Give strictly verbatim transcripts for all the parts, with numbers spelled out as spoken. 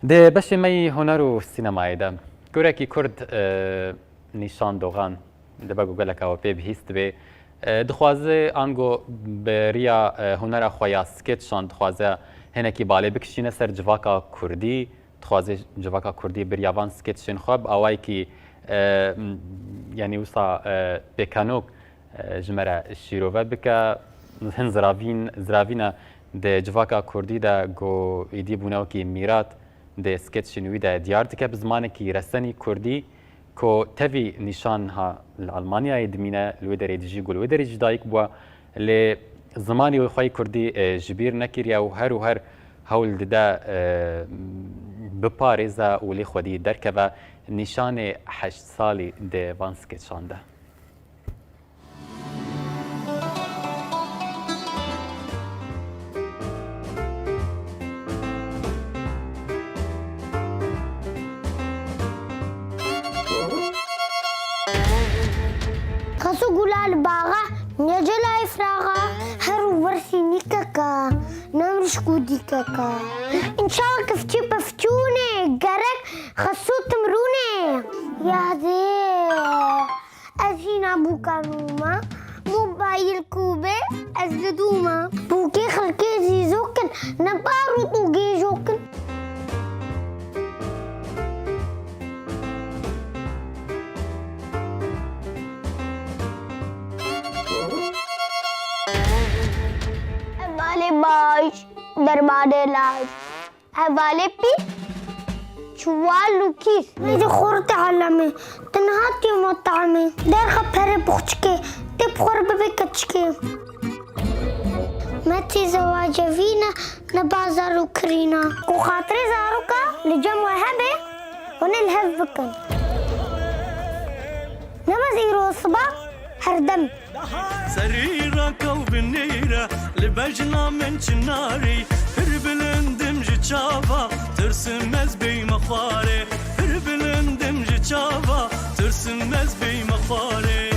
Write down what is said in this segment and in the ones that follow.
Di beşê me yî huner û sînemayê de, gorekî Kurd, e, Nîşan Dogan, dibe ku geleka we pê bihîst dibê. E, dixwaze ango bi riya, e, hunera xwe ya sketçan dixwaze hinekî balê bikişîne ser civaka Kurdî, dixwaze civaka Kurdî bi riya van sketçên xwe bi awayekî, e, m-, yanî wisa, e, pêkenok, e, ji me re şîrove bike. Hin ziravîn, ziravîne di civaka Kurdî de ku êdî bûne wekî mîrat di sketçên wî de diyar dike bi zimanekî resenî Kurdî ku tevî Nîşan ha li Almanyayê dimîne, li wê derê dijî ku li wê derê jî dayik bûye, lê zimanê wê xwe yê Kurdî, e, ji bîr nekiriye û her û her hewl dide, e, biparêze û lê xwedî derkeve. Nîşanê heşt salî di van sketçan de. Xeso gula li baxa, nece layê firaxa, her û ber sînîkeka, nemrişk û dîkeka. Înşallah kifçî pefçûnê, gerek xeso timrûnê. Yadê. Ez hîna bûka nû me, mobayîl ku be ez didûme. Bûkê xelkê zîzok in, ne barût û gêjok in. Hevalê baş, dermanê laş. Hevalê pî, çuwal û kîs. Vê de xort alemê, tu niha tê metamê. Derxe perê boxçikê, tê bi xwe re bibe keçikê. Me tê zewacevîne, ne bazar û kirîna. Ku xatirê zaroka li cem we hebe, hûn ê li hev bikin. Ne bes îro siba, her dem. Serî raka û binê re li bejna min çinarî. Pir bilind im ji çava, tirsim ez bêyme xwarê. Pir bilind im ji çava, tirsim ez bêyme xwarê.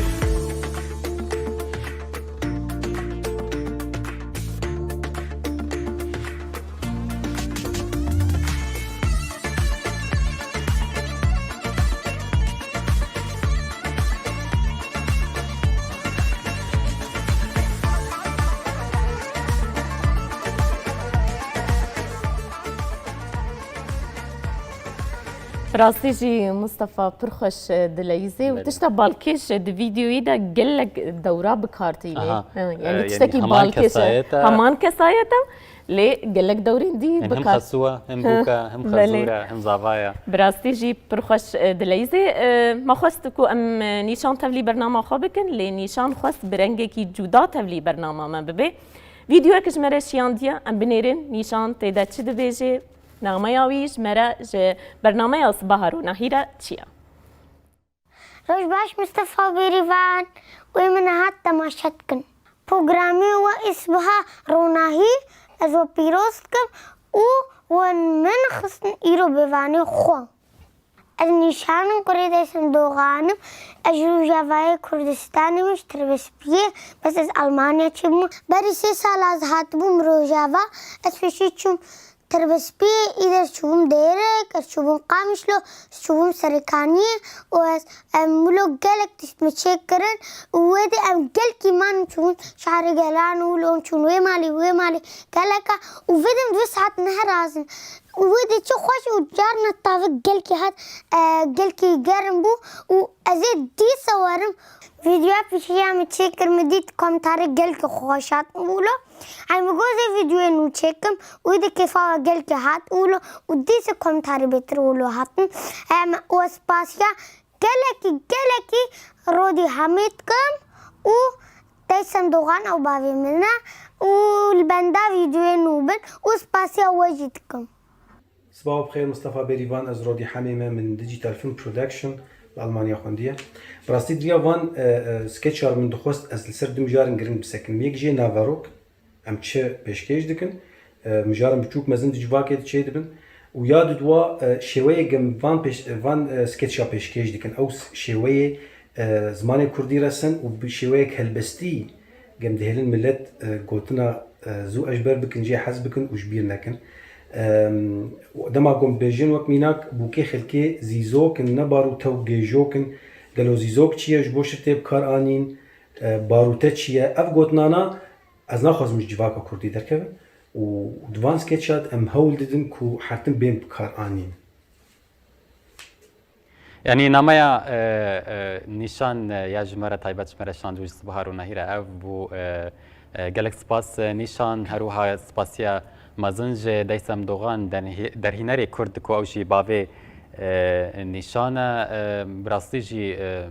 Bi rastî jî Mustafa pir xweş dileyîzê û Belê. Tişta balkêş di vîdeoyî de gelek dewra bi kar tînê. Aha. He, yani Ee, tiştekî yani heman balkêş e. Kesayet e. Heman kesayet e. Lê gelek dewrên dî Yani hem bikar. Xesuwa, hem Hı. Bûka, hem Belê. Xezûra, hem Zavaya. Bi rastî jî pir xweş, e, dileyîzê. E, me xwest ku em, e, nîşan tevlî bernama xwe bikin, lê nîşan xwest bi rengekî cuda tevlî bernama me bibe. Vîdeoyek ji me re şiyandiye, em binêrin nîşan tê de çi dibêje, nameya wî ji me re ji bernameya Sibaha Ronahî re çi ye? Roj baş Mistefa Bêrîvan, wê min hat temaşe dikin. Programê we ê Sibaha Ronahî ez we pîroz dikim û we min xistin îro bi vanê xwe. Ez Nîşan im, kurê Daysen Dogan im. Ez ji Rojavayê Kurdistanê me, ji Tirbespiyê, bes ez Almanya çêbûme. Berî sê sala ez hatibûm Rojava, ez pêşî çûm Tirbespiyê, îdî ez çûbûm Dêrek, ez çûbûm Qamişlo, ez çûbûm Serêkaniyê û ez, em, wilo gelek tişt me çêkirin û wê de em gelkî man çûbûn şehrê gelan û wilo em çûn wê malî, wê malî geleka û vê de em di vê saet ne her razin. Û wê de çi xweş û carna tavik gelkî hat, e, gelkî germ bû û ez ê dîsa werim. Vîdeoya pêşiya min çêkir, min dît komentarê gelkî xweş hatin wilo. Ay min got ez ê vîdeoyê nû çêkim û wê de kêfa we gelkî hat wilo û dîsa komentarê bêtir wilo hatin. Em, û ez spasiya gelekî, gelekî Rodî Hemî dikim û Daysen Dogan ew bavê min e û li benda vîdeoyê nû bin û spasiya we jî dikim. Sibaha bi xêr Mistefa Bêrîvan, ez Rodî Hemê me, min Digital Film Production li Almanya xwendiye. Bi rastî di riya van, e, e, skeçar min dixwest ez li ser du mijarin giring bisekinim. Yek jê naverok, em çi pêşkêş dikin, e, mijarên biçûk mezin di civakê de çêdibin û ya didwa, e, şêweyê gem van pêş-, van, e, skeça pêşkêş dikin. Ew s-, şêweyê, e, zimanê kurdî resin û bi şêweyek helbestî gem dihêlin millet, e, gotina, e, zû eşber bikin, jê hez bikin û ji bîr nekin. Em, dema ku em bêjin wek mînak bûkê xelkê zîzok in, ne barûte û gêjok in. Gelo zîzok çi ye, ji bo şirtê bi kar anîn, e, barûte çi ye? Ev gotinana ez naxwazim ji civaka kurdî derkevin û di van skeça de em hewl didin ku hertin bên bi kar anîn. Yanî nameya, e, e, Nîşan, e, ya ji me re taybet ji me re şand û ji Sibahar û Nehîr e ev bû, e, e, gelek spas, e, Nîşan, her wiha spasiya mezin ji Deysem Dogan, derhî-, derhînerê Kurd ku ew jî bavê, e, Nîşan e, e, bi rastî jî, e,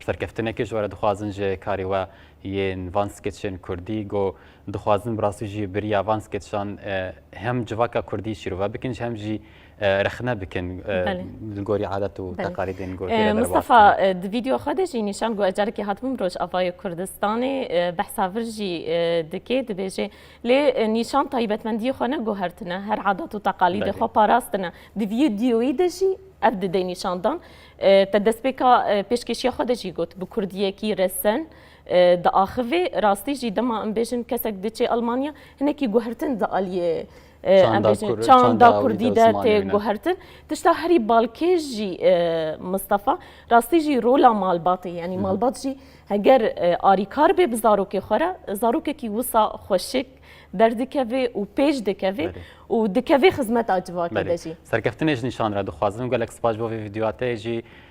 serkeftinekê ji we re dixwazin ji karê we yên van skeçên Kurdî, ku dixwazin bi rastî jî bi riya van skeçan, e, hem civaka Kurdî şîrove bikin, hem jî, e, rexne bikin, e, Belê. li gorî adet û Belê. teqalîdên ku E, tê de Mustafa, derbas e, di vîdeo xwe de jî Nîşan got, careke hatibûm Rojavayê Kurdistanê, e, behsa vir jî, e, dike, dibêje, lê, e, Nîşan taybetmendiyê xwe neguhertine, her adat û teqalîdê Belê. xwe parastine. Di vîdeoyî de jî ev dide nîşandan. E, te destpêka, e, pêşkêşiya xwe de jî got, bi kurdiyekî resen, e, diaxivê. Rastî jî dema em bêjin kesek diçe Almanya, hinekî guhertin di aliyê, e, em Çanda bêjin, kur-, çanda çanda kurdî wî de de zimanê tê wî ne. Guhertin. Tişta herî balkêş jî, e, Mustafa, rastî jî rola malbatê, yanî malbat jî heger, e, arîkar bê bi zarokê xwe re, zarokekî wisa xweşik derdikeve û pêş dikeve Belê. û dikeve xizmeta civakê Belê. de jî. Serkeftinê ji Nîşan re dixwazim. Gelek spas ji bo vê vîdeoya te jî.